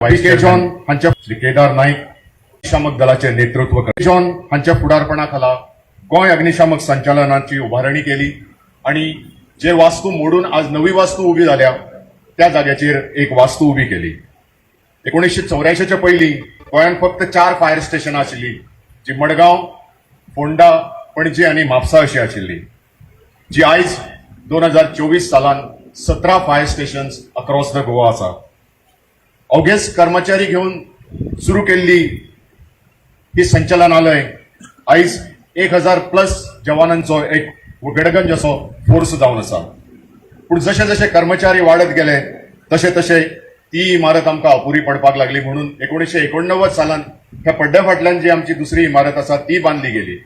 K John हांच्या, श्री केदार नाईक अग्निशामक दलाचे नेतृत्व कर जॉन हांच्या फुडारपणा खाला गोंय अग्निशामक संचालनाची उभारणी केली आणि जे वास्तू मोडून आज नवी वास्तू उभी जाल्या त्या जाग्याचेर एक वास्तू उभी केली. 1984च्या पयलीं गोंयांत फक्त चार फायर स्टेशनां आशिल्लीं, जी मडगांव, फोंडा, पणजी आनी म्हापसा अशी आशिल्ली, जी आयज 2024 सालान 17 fire stations across the Goa आसा. अवघेच कर्मचारी घेवन सुरू केल्ली ही संचालनालय आयज 1000 प्लस जवानांचो एक गडगंज असो फोर्स जावन आसा. पूण जशे जशे कर्मचारी वाडत गेले तशे तशे ती इमारत आमकां अपुरी पडपाक लागली. म्हणून 1989 सालान ह्या पड्ड्या फाटल्यान जी आमची दुसरी इमारत आसा ती बांदली गेली.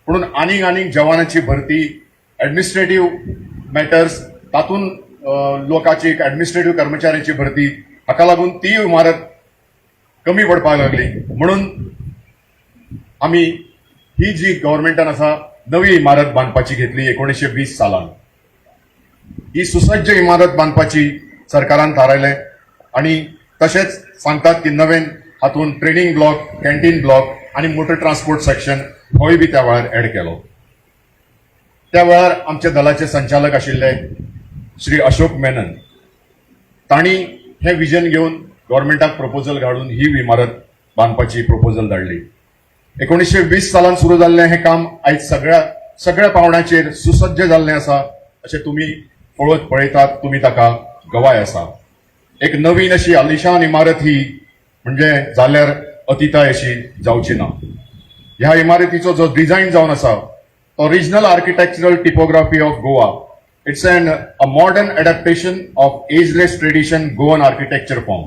म्हणून आनीक आनीक जवानांची भरती, ऍडमिनिस्ट्रेटिव्ह मॅटर्स, तातूंत लोकांची, ऍडमिनिस्ट्रेटिव्ह कर्मचाऱ्यांची भरती, हाका लागून ती इमारत कमी पडपाक लागली. म्हणून आमी ही जी गव्हर्मेंटान आसा नवी इमारत बांदपाची घेतली 1920 सालान, ही सुसज्ज इमारत बांदपाची सरकारान थारायलें. आणि तशेंच सांगतात की नवेन हातून ट्रेनिंग ब्लॉक, कॅन्टीन ब्लॉक आणि मोटर ट्रान्सपोर्ट सेक्शन होय बी त्या वेळार एड केलो. त्या वेळार आमच्या दलाचे संचालक आशिल्ले श्री अशोक मेनन. तांणी हें विजन घेवन गव्हर्मेंटाक प्रपोजल घालून ही इमारत बांदपाची प्रपोजल धाडली. 1920 सालान सुरू जाल्लें हें काम आयज सगळ्या सगळ्या पावंड्याचेर सुसज्ज जाल्लें आसा अशें तुमी पळोवत पळयतात, तुमी ताका गवाय आसा. एक नवीन अशी आलिशान इमारत ही म्हणजे जाल्यार अतिताय अशी जावची ना. ह्या इमारतीचो जो डिझायन जावन आसा तो regional architectural typography of Goa. It's a modern adaptation of ageless tradition Goan architecture form,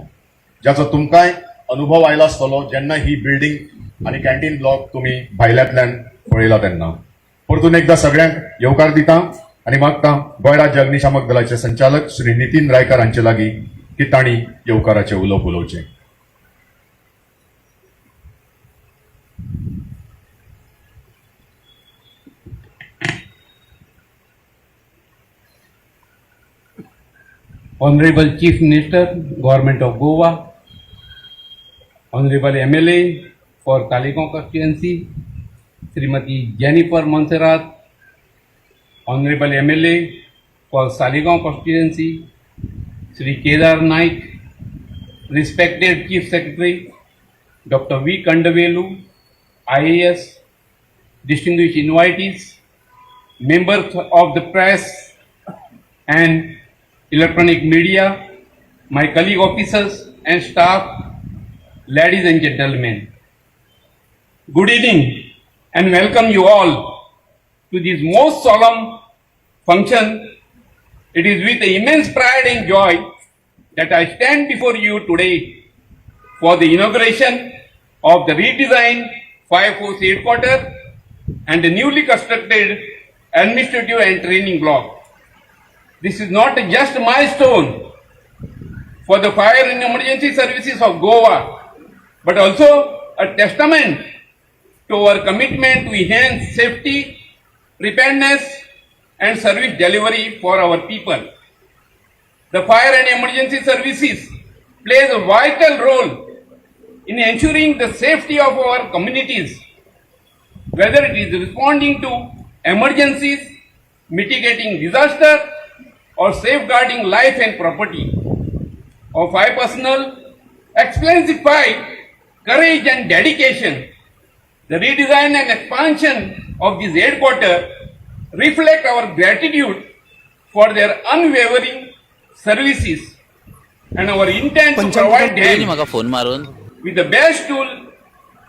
ज्याचो तुमकांय अनुभव आयला आसतलो जेन्ना ही बिल्डींग आनी कॅन्टीन ब्लॉक तुमी भायल्यांतल्यान पळयला तेन्ना. परतून एकदा सगळ्यांक येवकार दिता आनी मागता गोंय राज्य अग्निशामक दलाचे संचालक श्री नितीन रायकार हांचे लागीं की तांणी येवकाराचें उलोवप उलोवचें. Honorable Chief Minister, Government of Goa, Honorable MLA for Taleigao constituency, Srimati Jennifer Monserrat, Honorable MLA for Saligao constituency, Sri Kedar Naik, respected Chief Secretary, Dr. V. Kandavelu, IAS, distinguished invitees, members of the press and electronic media, my colleague officers and staff, ladies and gentlemen. Good evening and welcome you all to this most solemn function. It is with immense pride and joy that I stand before you today for the inauguration of the redesigned Fire Force headquarters and the newly constructed administrative and training block. This is not just a milestone for the fire and emergency services of Goa, but also a testament to our commitment to enhance safety, preparedness, and service delivery for our people. The fire and emergency services plays a vital role in ensuring the safety of our communities, whether it is responding to emergencies, mitigating disaster, or safeguarding life and property. Our fire personnel exemplify courage and dedication. The redesign and expansion of this headquarters reflect our gratitude for their unwavering services and our intent to provide पळयली them म्हाका phone मारून. With the best tool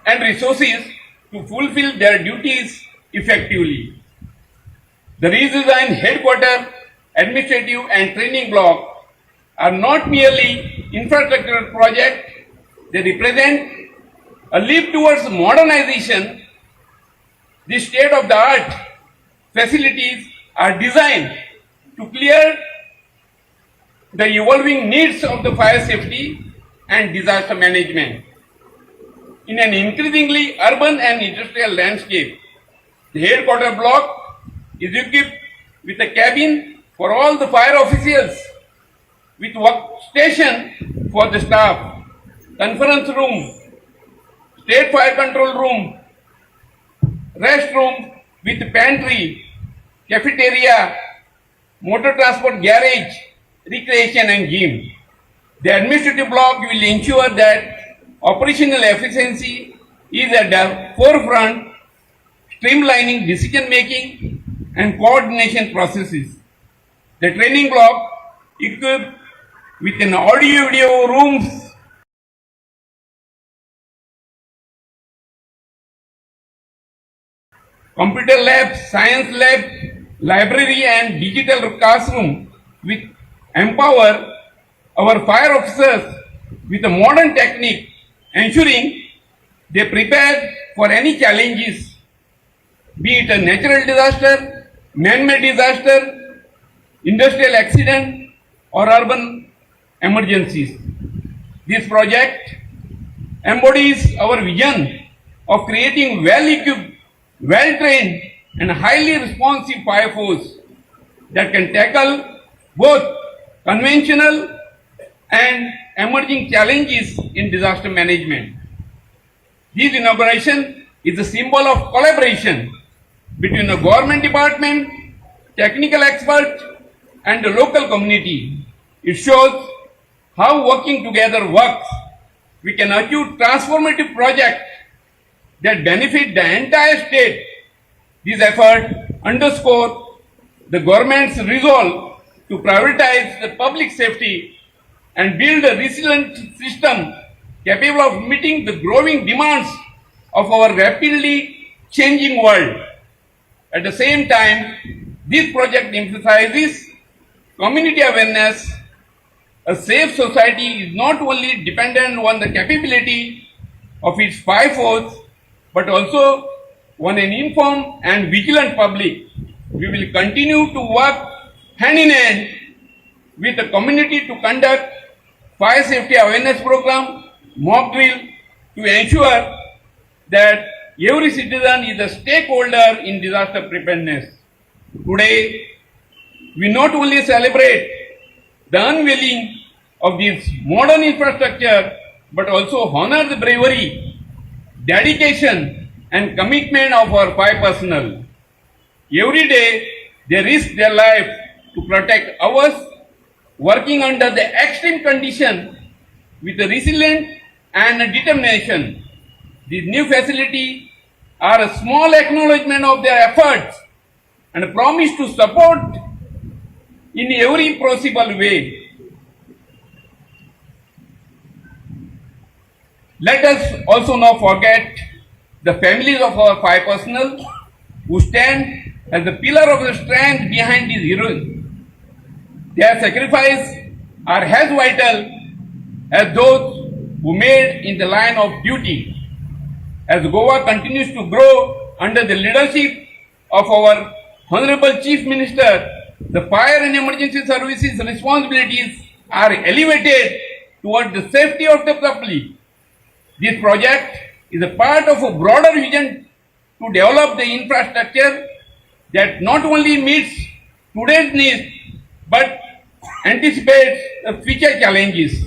and resources to fulfill their duties effectively. The redesigned headquarters, administrative and training block are not merely infrastructure projects, they represent a leap towards modernization. The state-of-the-art facilities are designed to clear the evolving needs of the fire safety and disaster management. In an increasingly urban and industrial landscape, the headquarter block is equipped with a cabin for all the fire officials, with workstation for the staff, Conference room, state fire control room, rest room with pantry, cafeteria, motor transport garage, recreation and gym. The administrative block will ensure that operational efficiency is at the forefront, streamlining decision making and coordination processes. The training block, equipped with an audio video rooms, computer lab, science lab, library and digital classroom, with empower our fire officers with a modern technique, ensuring they prepare for any challenges, be it a natural disaster, man-made disaster, industrial accident or urban emergencies. This project embodies our vision of creating well-equipped, well-trained and highly responsive fire force that can tackle both conventional and emerging challenges in disaster management. This inauguration is a symbol of collaboration between the government department, technical experts and the local community. It shows how working together works. We can achieve transformative projects that benefit the entire state. This effort underscores the government's resolve to prioritize the public safety and build a resilient system capable of meeting the growing demands of our rapidly changing world. At the same time, this project emphasizes community awareness. A safe society is not only dependent on the capability of its fire force, but also on an informed and vigilant public. We will continue to work hand in hand with the community to conduct fire safety awareness program, mock drill, to ensure that every citizen is a stakeholder in disaster preparedness. Today, we not only celebrate the unveiling of this modern infrastructure, but also honor the bravery, dedication, and commitment of our fire personnel. Every day, they risk their life to protect ours, working under the extreme condition with a resilience and determination. These new facility are a small acknowledgement of their efforts and a promise to support in every possible way. Let us also not forget the families of our fire personnel who stand as the pillar of the strength behind these heroes. Their sacrifice are as vital as those who made in the line of duty. As Goa continues to grow under the leadership of our Honorable Chief Minister, the fire and emergency services responsibilities are elevated toward the safety of the public. This project is a part of a broader vision to develop the infrastructure that not only meets today's needs but anticipates the future challenges.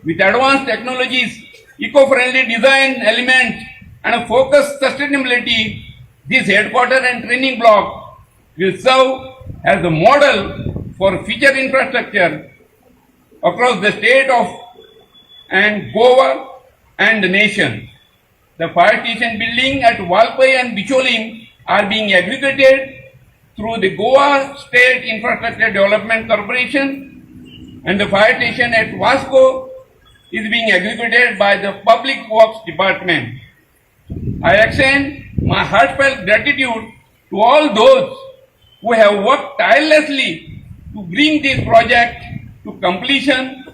With advanced technologies, eco-friendly design elements, and a focused sustainability, this headquarters and training block will serve as a model for future infrastructure across the state of and Goa and the nation. The fire station building at Valpoi and Bicholim are being executed through the Goa State Infrastructure Development Corporation, and the fire station at Vasco is being executed by the Public Works Department. I extend my heartfelt gratitude to all those who have worked tirelessly to bring this project to completion.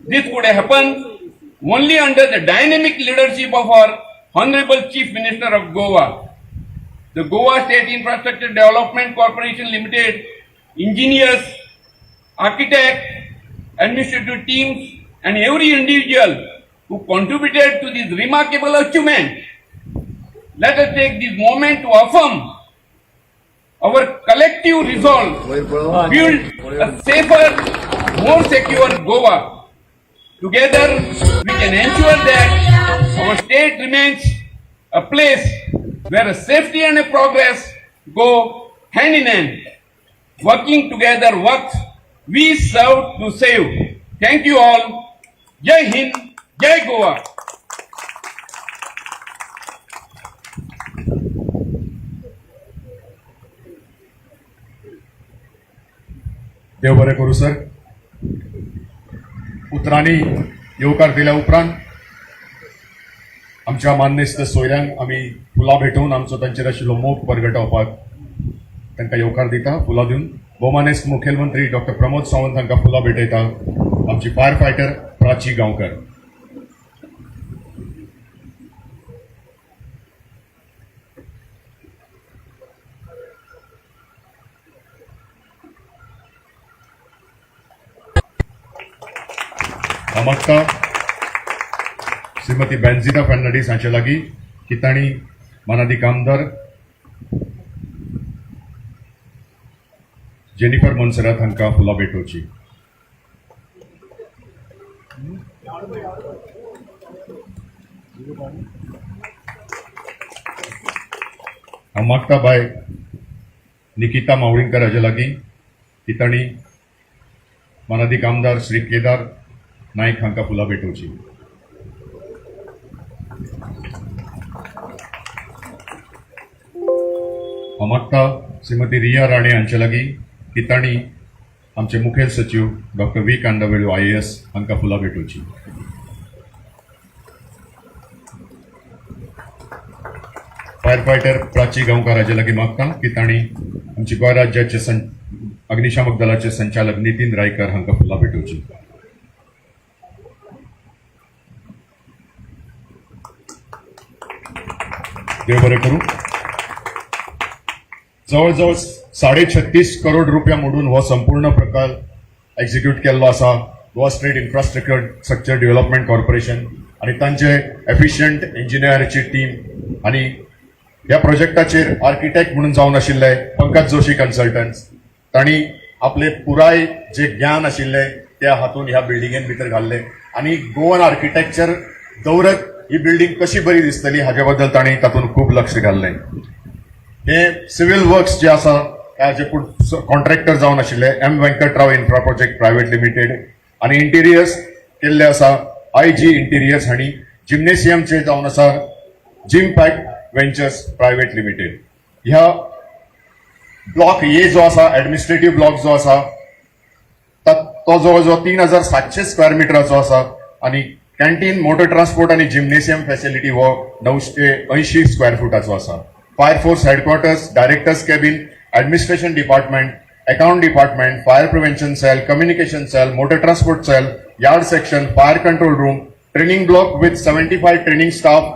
This could happen only under the dynamic leadership of our Honorable Chief Minister of Goa. The Goa State Infrastructure Development Corporation Limited, engineers, architects, administrative teams, and every individual who contributed to this remarkable achievement. Let us take this moment to affirm our collective resolve to build a safer, more secure Goa. Together, we can ensure that our state remains a place where safety and progress go hand in hand. Working together works. We serve to save. Thank you all. Jai Hind, Jai Goa. देव बरें करूं sir. उतरांनी येवकार दिल्या उपरांत आमच्या मान्यस्त सोयऱ्यांक आमी फुलां भेटोवन आमचो तांचेर आशिल्लो मोग परगटावपाक तांकां येवकार दिता. फुलां दिवन भोवमानेस्त मुखेलमंत्री डॉक्टर प्रमोद सावंत हांकां फुलां भेटयता आमची फायर फायटर प्राची गांवकर. हांव मागता श्रीमती बेन्झिता फर्नांडीस हांचे लागीं की तांणी मानादीक आमदार जेनिफर मोन्सेरात हांकां फुलां भेटोवची. हांव मागता बाय निकिता मावळींगकर हाजे लागीं की तांणी मानादीक आमदार श्री केदार नायक हांकां फुलां भेटोवची. हांव मागता श्रीमती रिया राणे हांचे लागीं की तांणी आमचे मुखेल सचीव डॉक्टर व्ही कांदवेलू IAS हांकां फुलां भेटोवची. फायर फायटर प्राची गांवकार हाजे लागीं मागता की तांणी आमचे गोंय राज्याचे अग्निशामक दलाचे संचालक नितीन रायकर हांकां फुलां भेटोवची. देव बरें करूं. जवळ जवळ 36.5 करोड रुपया मोडून हो संपूर्ण प्रकल्प एक्झिक्यूट केल्लो आसा. Goa state infrastructure development corporation आनी तांचे एफिशियंट इंजिनियराची टीम आनी ह्या प्रोजेक्टाचेर आर्किटेक्ट म्हणून जावन आशिल्ले पंकज जोशी कन्सल्टंट्स, तांणी आपले पुराय जे ज्ञान आशिल्लें त्या हातून ह्या बिल्डिंगेन भितर घाल्लें आनी गोवन आर्किटेक्चर दवरत ही बिल्डिंग कशी बरी दिसतली हाजे बद्दल तांणी तातूंत खूब लक्ष घाल्लें. हे सिव्हिल वर्क्स जे आसा जे कोण कॉन्ट्रॅक्टर जावन आशिल्ले M Venkatrao infra project private limited आनी इंटिरियर्स केल्ले आसा I जी इंटिरियर्स हांणी. जिम्नेशियमचे जावन आसा gym pack ventures private limited. ह्या ब्लॉक ए जो आसा, एडमिनिस्ट्रेटीव ब्लॉक जो आसा, तो जवळ जवळ 3700 स्क्वेअर मिटराचो आसा आनी कॅन्टीन, मोटर ट्रान्सपोर्ट आनी जिम्नेशियम फॅसिलिटी हो 980 स्क्वेअर फुटाचो आसा. Fire force headquarters, directors cabin, administration department, account department, fire prevention cell, communication cell, motor transport cell, yard section, fire control room, training block with 75 training staff,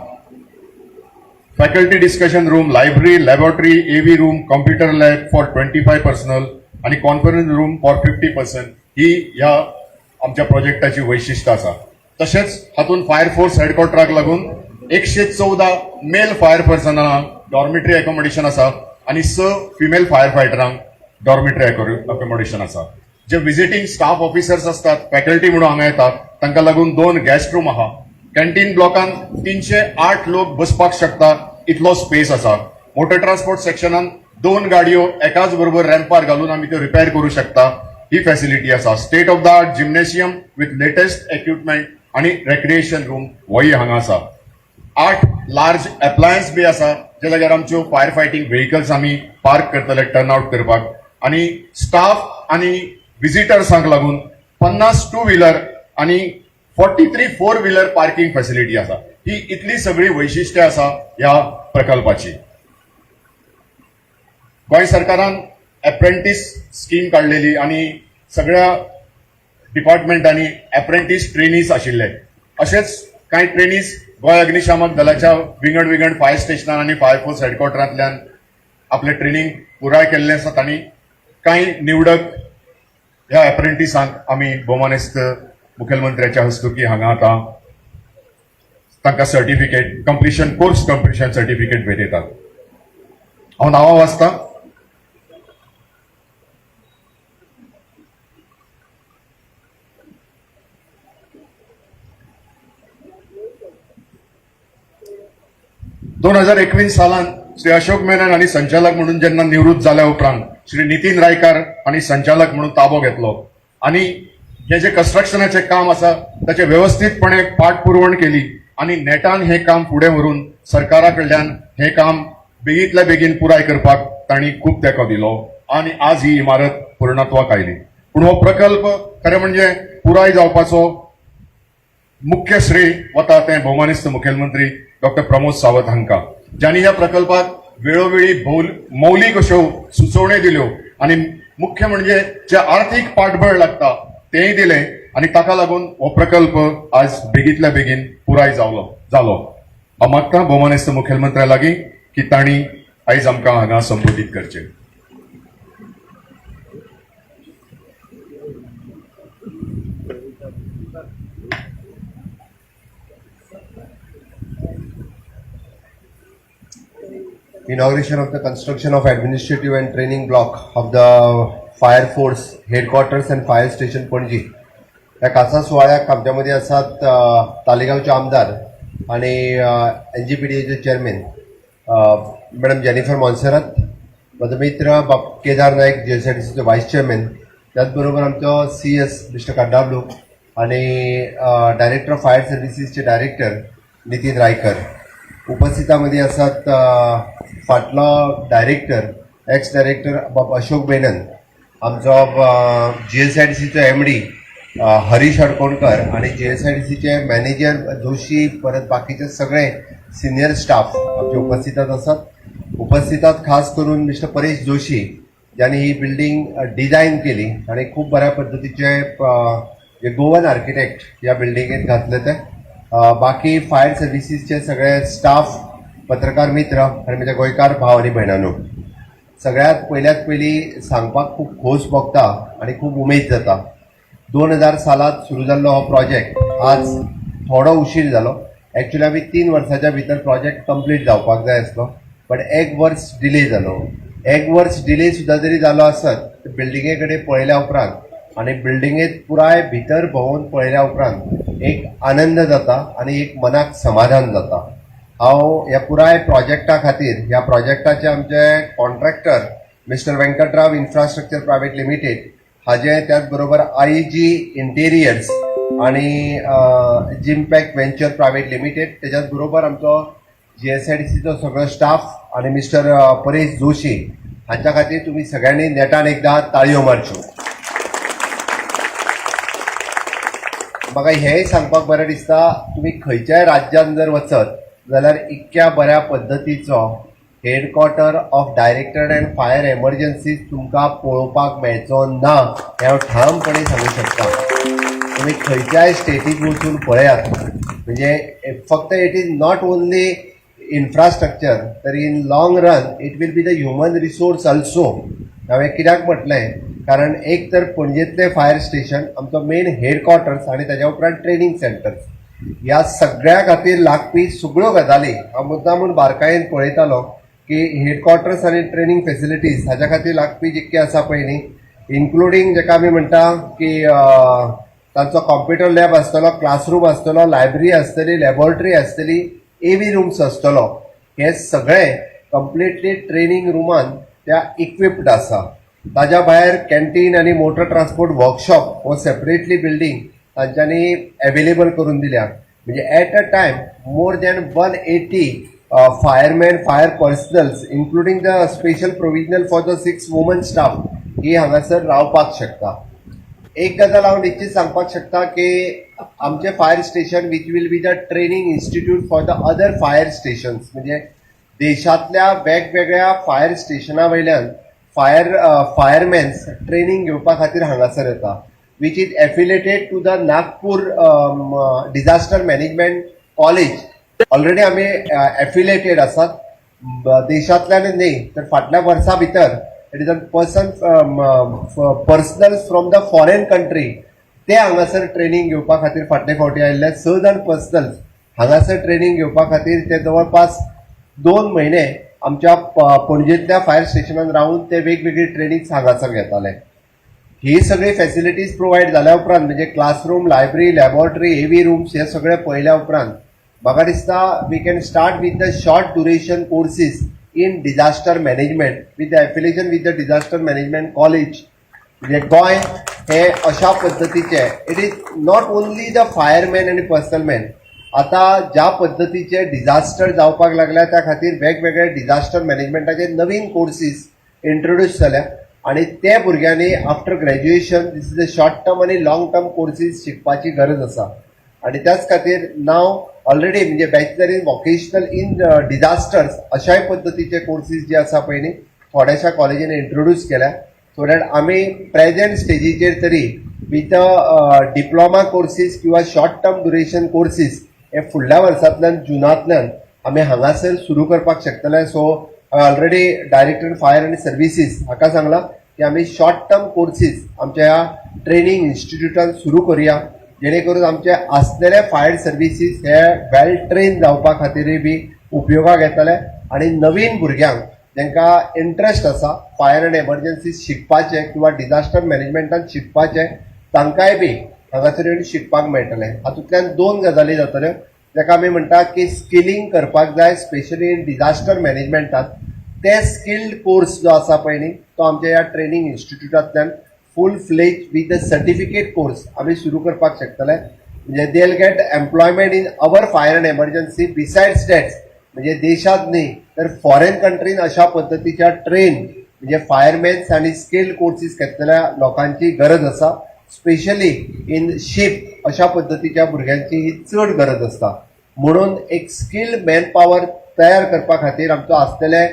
faculty discussion room, library, laboratory, AV room, computer lab for 25 personnel आणि conference room for 50 person ही ह्या आमच्या प्रोजेक्टाची वैशिष्ट्य आसा. तशेंच हातूंत fire force हेडक्वॉर्टराक लागून 114 mail fire पर्सनांक dormitory accommodation आसा आनी 6 फिमेल फायर फायटरांक डॉर्मिटरी एकोमोडेशन आसा. जे विजिटींग स्टाफ ऑफिसर्स असतात, फॅकल्टी म्हणून हांगा येतात, तांकां लागून 2 गेस्ट रूम आहा. कॅन्टीन ब्लॉकान 308 लोक बसपाक शकता इतलो स्पेस आसा. मोटर ट्रान्सपोर्ट सेक्शनान 2 गाडयो एकाच बरोबर रॅम्पार घालून आमी त्यो रिपेर करूं शकता ही फॅसिलिटी आसा. State of the art gymnasium with latest equipment आनी रेक्रिएशन रूम होय हांगा आसा. 8 लार्ज एप्लायन्स बी आसा जे जाग्यार आमच्यो फायर फायटींग व्हेकल्स आमी पार्क करतले टर्न आवट करपाक आनी स्टाफ आनी विजिटर्सांक लागून 50 टू व्हिलर आनी 43 फोर व्हिलर पार्किंग फॅसिलिटी आसा. ही इतली सगळी वैशिष्ट्य आसा ह्या प्रकल्पाची. गोंय सरकारान एप्रेंटीस स्कीम काडलेली आनी सगळ्या डिपार्टमेंटांनी एप्रेंटीस ट्रेनीज आशिल्ले. अशेच कांय ट्रेनीज गोंय अग्निशामक दलाच्या विंगड विंगड फायर स्टेशनान आनी फायर फोर्स हेडक्वॉर्टरांतल्यान आपलें ट्रेनींग पुराय केल्लें आसा. तांणी कांय निवडक ह्या एप्रेंटिसांक आमी भोवमानेस्त मुखेलमंत्र्याच्या हस्तुकी हांगा आतां तांकां certificate completion course completion certificate भेटयतात. हांव नांवां वाचता. 2021 सालान श्री अशोक मेनन हांणी संचालक म्हणून जेन्ना निवृत्त जाल्या उपरांत श्री नितीन रायकार हांणी संचालक म्हणून ताबो घेतलो आनी हे जे कन्स्ट्रक्शनाचें काम आसा ताचें वेवस्थीतपणे पाठपुरवण केली आनी नेटान हें काम फुडें व्हरून सरकारा कडल्यान हें काम बेगींतल्या बेगीन पुराय करपाक तांणी खूब तेंको दिलो आनी आज ही इमारत पूर्णत्वाक आयली. पूण हो प्रकल्प खरें म्हणजे पुराय जावपाचो मुख्य श्रेय वता तें भोवमानेस्त मुखेलमंत्री डॉक्टर प्रमोद सावंत हांकां, ज्यांनी ह्या प्रकल्पाक वेळोवेळी मौलीक अश्यो सुचोवण्यो दिल्यो आनी मुख्य म्हणजे जे आर्थीक पाठबळ लागता तेंय दिलें आनी ताका लागून हो प्रकल्प आज बेगींतल्या बेगीन पुराय जालो. हांव मागता भोवमानेस्त मुखेलमंत्र्या लागीं की तांणी आयज आमकां हांगा संबोधीत करचें. Inauguration of the construction of administrative and training block of the Fire Force Headquarters and Fire Station Panaji ह्या खासा सुवाळ्याक आमच्या मदीं आसात तालिगांवचे आमदार आनी एनजीपीडीएचे चेअरमॅन मॅडम जेनिफर मोन्सेरात, म्हजो मित्र बाब केदार नायक, जीएसआयडीसीचो वायस चेअरमॅन, त्याच बरोबर आमचो सीएस मिस्टर काडाब्लू आनी डायरेक्टर ऑफ फायर सर्विसीसचे डायरेक्टर नितीन रायकर. उपस्थितामध्ये आसात फाटलो डायरेक्टर, एक्स डायरेक्टर बाब अशोक मेनन, आमचो जीएसआयडीसीचो एमडी हरीश हडकोणकर आणि जीएसआयडीसीचे मॅनेजर जोशी, परत बाकीचे सगळे सिनियर स्टाफ आमचे उपस्थितात आसात. उपस्थितात खास करून मिस्टर परेश जोशी, ज्यांनी ही बिल्डिंग डिझायन केली आणि खूप बऱ्या पद्दतीचे जे गोवन आर्किटेक्ट ह्या बिल्डिंगेत घातले ते, बाकी फायर सर्विसीसचे सगळे स्टाफ, पत्रकार मित्र आणि म्हज्या गोंयकार भाव आनी भयणांनो, सगळ्यात पयल्यात पयलीं सांगपाक खूब खोस भोगता आनी खूब उमेद जाता. 2000 सालात सुरू जाल्लो हो प्रोजेक्ट आज थोडो उशीर जालो. एक्चुअली आमी 3 वर्साच्या भितर प्रोजेक्ट कंप्लीट जावपाक जाय आसलो, बट एक वर्स डिले जालो. एक वर्स डिले सुद्दां जरी जालो आसत, बिल्डिंगे कडेन पळयल्या उपरांत आनी बिल्डिंगेत पुराय भितर भोंवून पळयल्या उपरांत एक आनंद जाता आनी एक मनाक समाधान जाता. हांव ह्या पुराय प्रोजेक्टा खातीर, ह्या प्रोजेक्टाचे आमचे contractor mister Venkatrao infrastructure private limited हाजे, त्याच बरोबर आयजी इंटेरियर्स आणि जिमपॅक व्हेंचर प्रायव्हेट लिमिटेड, त्याच्याच बरोबर आमचो जीएसआयडीसीचो सगळो स्टाफ आणि मिस्टर परेश जोशी हांच्या खातीर तुमी सगळ्यांनी नेटान एकदा ताळयो मारच्यो. म्हाका हेंय सांगपाक बरें दिसता, तुमी खंयच्याय राज्यान जर वचत जाल्यार इतक्या बऱ्या पद्दतीचो headquarter of director and fire emergencies तुमकां पळोवपाक मेळचो ना, हें हांव ठामपणे सांगूंक शकता. तुमी खंयच्याय स्टेटीक वचून पळयात, म्हणजे फक्त it is not only infrastructure, तर in long run it will be the human resource also. हांवें कित्याक म्हटलें, कारण एक तर पणजेंतलें फायर स्टेशन आमचो मेन हेडक्वॉर्टर्स आनी ताज्या उपरांत ट्रेनींग सेंटर्स, ह्या सगळ्या खातीर लागपी सगळ्यो गजाली हांव मुद्दामून बारकायेन पळयतालो की हेडक्वॉर्टर्स आनी ट्रेनींग फेसिलिटीज हाज्या खातीर लागपी जितके आसा पळय न्ही, इन्क्लुडींग जेका आमी म्हणटा की तांचो कॉम्प्युटर लॅब आसतलो, क्लासरूम आसतलो, लायब्ररी आसतली, लॅबोरेटरी आसतली, एव्ही रूम्स आसतलो, हे सगळे कंप्लिटली ट्रेनींग रुमान त्या इक्विप्ड आसा. ताज्या भायर कॅन्टीन आनी मोटर ट्रान्सपोर्ट वर्कशॉप हो सेपरेटली बिल्डींग तांच्यांनी एवेलेबल करून दिल्या. म्हणजे at a time more than 180 fireman, fire personnels, including the special provisional for the six woman staff ही हांगासर रावपाक शकता. एक गजाल हांव निश्चित सांगपाक शकता की आमचे fire station, which will be the training institute for the other fire stations, म्हणजे देशांतल्या वेगवेगळ्या फायर स्टेशना वयल्यान फायरमॅन्स ट्रेनींग घेवपा खातीर हांगासर येता, which is affiliated to the Nagpur Disaster Management College. Already आमी एफिलेटेड आसात. देशांतल्यान न्ही तर फाटल्या वर्सा भितर it is a person personnel from the foreign country, ते हांगासर ट्रेनींग घेवपा खातीर फाटले फावटी आयिल्ले. स जाण पर्सनल्स हांगासर ट्रेनींग घेवपा खातीर ते जवळपास 2 म्हयने आमच्या पणजेंतल्या फायर स्टेशनान रावन ते वेगवेगळी ट्रेनिंग हांगासर घेताले. ही सगळी फॅसिलिटीज प्रोवायड जाल्या उपरांत, म्हणजे classroom, library, laboratory, AV rooms, हे सगळे पळयल्या उपरांत म्हाका दिसता we can start with the short duration courses in disaster management with the affiliation with the disaster management college. म्हणजे गोंय हे अशा पद्दतीचे, it is not only the fireman आनी पर्सनलमॅन. आतां ज्या पद्दतीचे डिझास्टर जावपाक लागल्या, त्या खातीर वेगवेगळे डिझास्टर मॅनेजमेंटाचे नवीन कोर्सीस इंट्रोड्यूस जाल्या आनी ते भुरग्यांनी after graduation this is a short term आनी लाँग टर्म कोर्सीस शिकपाची गरज आसा. आणि त्याच खातीर नाव ऑलरेडी म्हणजे bachelor in vocational in disasters अशाय पद्दतीचे कोर्सीस जे आसा पळय न्ही, थोड्याशा कॉलेजीन इंट्रोड्यूस केल्या, सो that आमी प्रेझेंट स्टेजीचेर तरी विथ डिप्लोमा कोर्सीस किंवा शॉर्ट टर्म ड्युरेशन कोर्सीस हे फुडल्या वर्सांतल्यान जुनांतल्यान आमी हांगासर सुरू करपाक शकतले. सो हांवें ऑलरेडी डायरेक्टर फायर आनी सर्विसीस हाका सांगलां की आमी शॉर्ट टर्म कोर्सीस आमच्या ह्या ट्रेनींग इन्स्टिट्यूटान सुरू करुया, जेणे करून आमचे आसलेले फायर सर्विसीस हे वेल ट्रेन जावपा खातीरय बी उपयोगाक येतले आनी नवीन भुरग्यांक जांकां इंट्रस्ट आसा फायर अँड एमर्जन्सी शिकपाचे किंवा डिझास्टर मॅनेजमेंटान शिकपाचे, तांकांय बी हांगासर येवन शिकपाक मेळटलें. हातूंतल्यान दोन गजाली जातल्यो, जाका आमी म्हणटा की स्किलिंग करपाक जाय, स्पेशली इन डिझास्टर मॅनेजमेंटात. ते स्किल्ड कोर्स जो आसा पळय न्ही, तो आमच्या ह्या training इन्स्टिट्यूटांतल्यान full fledge with a certificate course आमी सुरू करपाक शकतले. म्हणजे they get employment in our fire and emergency. Besides that, म्हणजे देशात न्ही तर फॉरेन कंट्रीन अशा पद्दतीच्या ट्रेन म्हणजे फायरमॅन्स आनी स्किल्ड कोर्सीस घेतलेल्या लोकांची गरज आसा. स्पेशली इन शीप अशा पद्दतीच्या भुरग्यांची ही चड गरज आसता. म्हणून एक स्किल्ड मॅन पॉवर तयार करपा खातीर आमचो आसलेले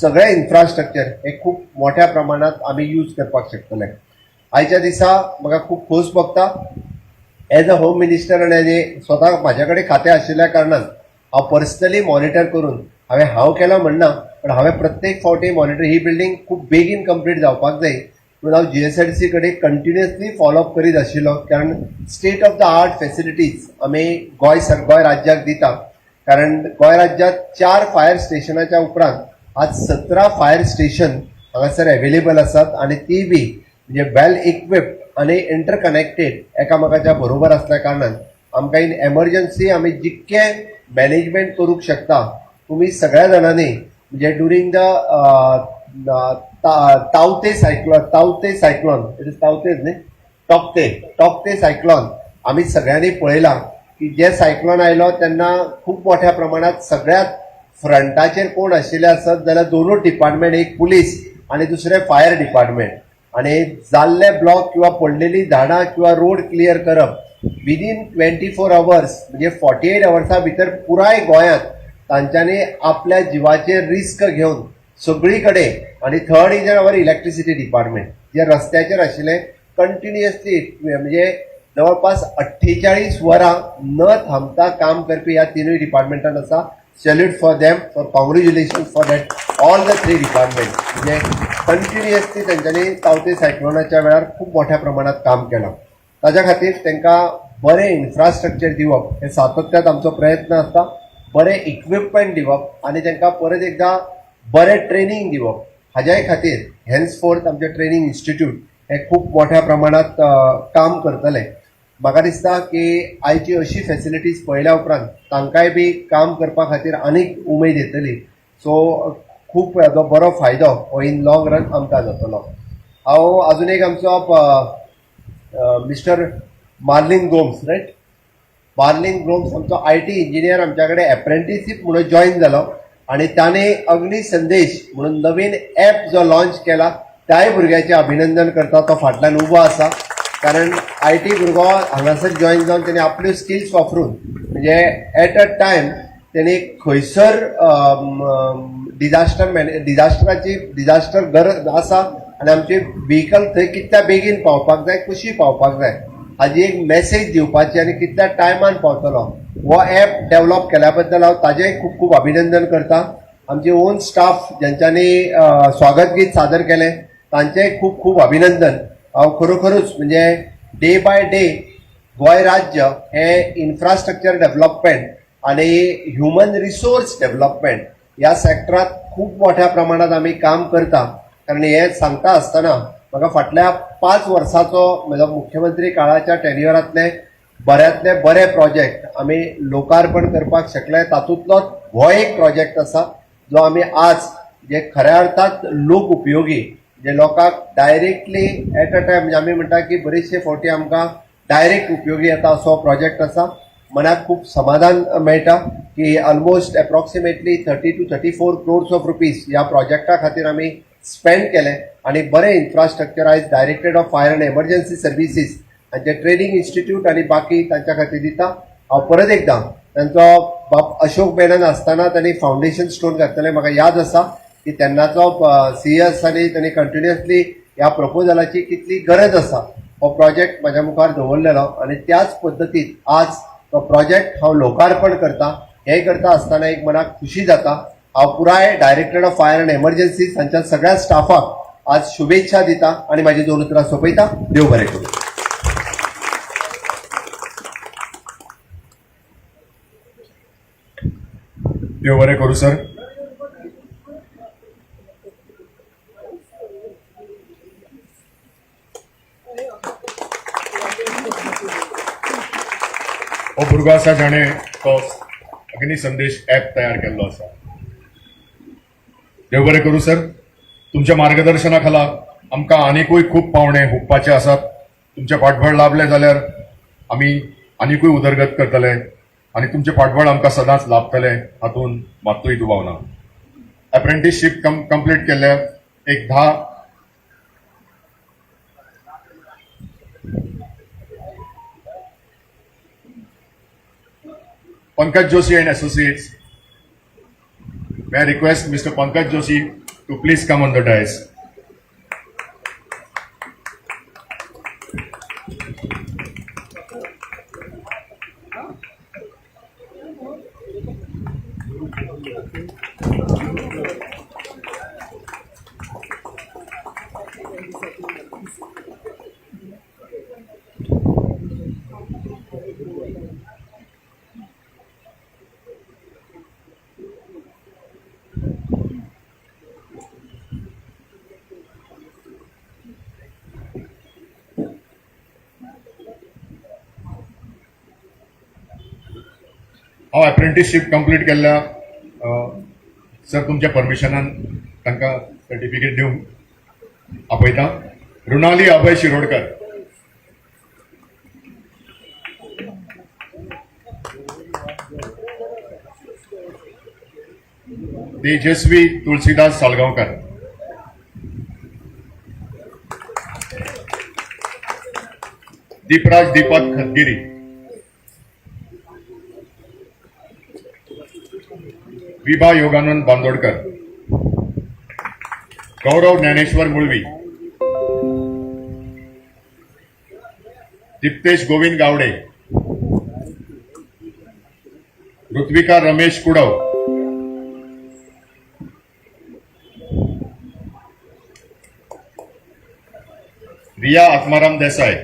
सगळे इन्फ्रास्ट्रक्चर हे खूब मोठ्या प्रमाणात आमी यूज करपाक शकतले. आयच्या दिसा म्हाका खूब खोस भोगता एज अ होम मिनिस्टर आनी एज ए स्वता म्हाज्या कडेन खातें आशिल्ल्या कारणान हांव पर्सनली मॉनिटर करून हांवें हांव केलो म्हणना, पण हांवें प्रत्येक फावटी मॉनिटर, ही बिल्डींग खूब बेगीन कंप्लीट जावपाक जाय म्हणून हांव जीएसआयडीसी कडेन कंटिन्युअसली फॉलोअप करीत आशिल्लो, कारण state of the art facilities आमी गोंय राज्याक दिता. कारण गोंय राज्यात चार फायर स्टेशनाच्या उपरांत आज 17 फायर स्टेशन हांगासर अवेलेबल आसात आनी ती बी म्हणजे वेल इक्विप्ड आनी इंटरकनेक्टेड एकामेकाच्या बरोबर आसल्या कारणान आमकां इन एमर्जन्सी आमी जितकें मॅनेजमेंट करूंक शकता. तुमी सगळ्या जाणांनी म्हणजे during the Tauktae cyclone, Tauktae cyclone, it is तावतेच न्ही, टॉकते, टॉकते सायक्लॉन आमी सगळ्यांनी पळयलां की जे सायक्लॉन आयलो तेन्ना खूब मोठ्या प्रमाणात सगळ्यात फ्रंटाचेर कोण आशिल्ले आसत जाल्यार दोनूच डिपार्टमेंट, एक पुलीस आनी दुसरें फायर डिपार्टमेंट. आनी जाल्ले ब्लॉक किंवा पडलेली झाडां किंवा रोड क्लियर करप विदीन 24 अवर्स, म्हणजे 48 अवर्सा भितर पुराय गोंयांत तांच्यांनी आपल्या जिवाचेर रिस्क घेवन सगळी कडेन. आनी third is our electricity department, जे रस्त्याचेर आशिल्ले कंटिन्युअसली, म्हणजे जवळपास 48 वरां न थांबता काम करपी ह्या तिनूय डिपार्टमेंटान आसा. Salute for them, for congratulation for that all the three department. म्हणजे कंटिन्युअसली तेंच्यांनी तावते सायक्लोनाच्या वेळार खूब मोठ्या प्रमाणात काम केलां. ताज्या खातीर तांकां बरें इन्फ्रास्ट्रक्चर दिवप हे सातत्यात आमचो प्रयत्न आसता. बरें इक्विपमेंट दिवप आनी तांकां परत एकदां बरें ट्रेनींग दिवप, हाज्याय खातीर हेन्स फोर्थ आमचें ट्रेनींग इन्स्टिट्यूट हे खूब मोठ्या प्रमाणात काम करतले. म्हाका दिसता की आयची अशी फेसिलिटीज पळयल्या उपरांत तांकांय बी काम करपा खातीर आनीक उमेद येतली. सो खूब हाजो बरो फायदो हो इन लॉंग रन आमकां जातलो. हांव अजून एक आमचो मिस्टर मार्लिन गोम्स, रायट, मार्लिन गोम्स आमचो IT engineer आमच्या कडेन एप्रेंटिसीप म्हणून जॉईन जालो आनी ताणें अग्नी संदेश म्हणून नवीन ॲप जो लॉन्च केला, त्याय भुरग्याचें अभिनंदन करता. तो फाटल्यान उबो आसा, कारण IT भुरगो हांगासर जॉईन जावन तेणे आपल्यो स्किल्स वापरून म्हणजे एट अ टायम तेणे खंयसर डिझास्टर मॅने डिझास्टराची डिझास्टर गरज आसा आनी आमचे व्हिकल थंय कितल्या बेगीन पावपाक जाय, कशी पावपाक जाय, हाजी एक मॅसेज दिवपाची आनी कितल्या टायमान पावतलो, हो ॲप डेव्हलप केल्या बद्दल हांव ताजेंय खूब खूब अभिनंदन करता. आमचे ओन स्टाफ ज्यांच्यांनी स्वागत गीत सादर केलें, तांचेंय खूब खूब अभिनंदन. हांव खरोखरूच म्हणजे डे बाय डे गोंय राज्य हें इन्फ्रास्ट्रक्चर डेव्हलपमेंट आनी ह्युमन रिसोर्स डेव्हलपमेंट ह्या सेक्टरात खूब मोठ्या प्रमाणात आमी काम करता. कारण हें सांगता आसतना म्हाका फाटल्या 5 वर्साचो म्हजो मुख्यमंत्री काळाच्या टेन्युअरांतले बऱ्यांतले बरे प्रोजेक्ट आमी लोकार्पण करपाक शकले. तातूंतलोच हो एक प्रोजेक्ट आसा जो आमी आज जे खऱ्या अर्थात लोक उपयोगी, जे लोकांक डायरेक्टली एट अ टायम, म्हणजे आमी म्हणटा की बरेचशे फावटी आमकां डायरेक्ट उपयोगी येता असो प्रोजेक्ट आसा. मनाक खूब समाधान मेळटा की almost approximately 30 to 34 crores of rupees ह्या प्रोजेक्टा खातीर आमी स्पेंड केले आनी बरें इन्फ्रास्ट्रक्चर आयज Directorate of Fire and Emergency Services हांचे ट्रेनिंग इन्स्टिट्यूट आनी बाकी तांच्या खातीर दिता. हांव परत एकदां तांचो बाब अशोक मेनन आसतना तांणी फावंडेशन स्टोन घातलेलें म्हाका याद आसा की तेन्नाचो सीएस आनी तांणी कंटिन्युअसली ह्या प्रपोजलाची कितली गरज आसा हो प्रोजेक्ट म्हाज्या मुखार दवरलेलो आनी त्याच पद्दतीन आज तो प्रोजेक्ट हांव लोकार्पण करता. हें करता आसतना एक मनाक खुशी जाता. हांव पुराय Directorate of Fire and Emergencies हांच्या सगळ्या स्टाफाक आज शुभेच्छा दिता आनी म्हाजी दोन उतरां सोंपयता. देव बरें करूं. देव बरें करूं सर. हो भुरगो आसा जाणें तो अग्नी संदेश ॲप तयार केल्लो आसा. देव बरें करूं सर. तुमच्या मार्गदर्शना खाला आमकां आनिकूय खूब पावणे हुपपाचे आसात. तुमचें फाटबळ लाभलें जाल्यार आमी आनिकूय उदरगत करतले आनी तुमचें फाटबळ आमकां सदांच लाभतलें, हातूंत मात्तूय दुबाव ना. अप्रेंटिसशीप कंप्लीट केल्ल्या एक 10 Pankaj Joshi and Associates. May I request Mr. Pankaj Joshi to please come on the dais. हांव अप्रेंटिसशीप कंप्लीट केल्ल्या, सर, तुमच्या परमिशनान तांकां सर्टिफिकेट दिवंक आपयता. मृणाली अभय शिरोडकर. तेजस्वी तुळसीदास साळगांवकर. दीपराज दीपक खतगिरी. विभा योगानंद बांदोडकर. गौरव ज्ञानेश्वर मुळवी. दीप्तेश गोविंद गावडे. ऋत्विका रमेश कुडव. रिया आत्माराम देसाई.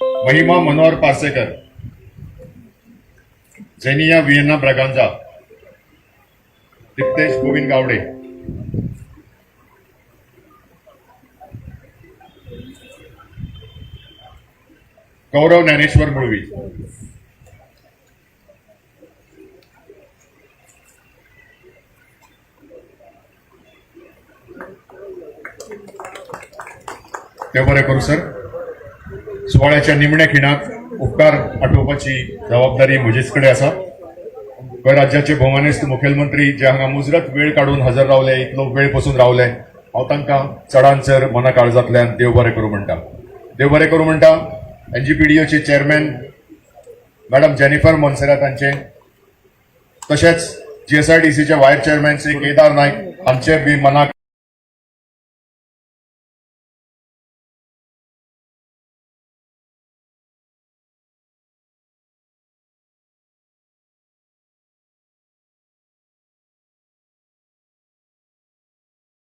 महिमा मनोहर पार्सेकर. जेनिया विएन्ना ब्रागांझा. दीप्तेश गोविंद गावडे. गौरव ज्ञानेश्वर मुळवी. देव बरें करूं सर. सुवाळ्याच्या निमण्या खिणाक उपकार आठोवपाची जबाबदारी म्हजेच कडेन आसा. गोंय राज्याचे भोवमानेस्त मुखेलमंत्री जे हांगा मुजरत वेळ काडून हजर रावले, इतलो वेळ पसून रावले, हांव तांकां चडान चड मना काळजांतल्यान देव बरें करूं म्हणटा. देव बरें करूं म्हणटा एनजीपीडीओचे चेअरमॅन मॅडम जेनिफर मोन्सेरात हांचे, तशेंच जीएसआयडीसीचे वायस चेअरमॅन श्री केदार नायक हांचे बी मनाक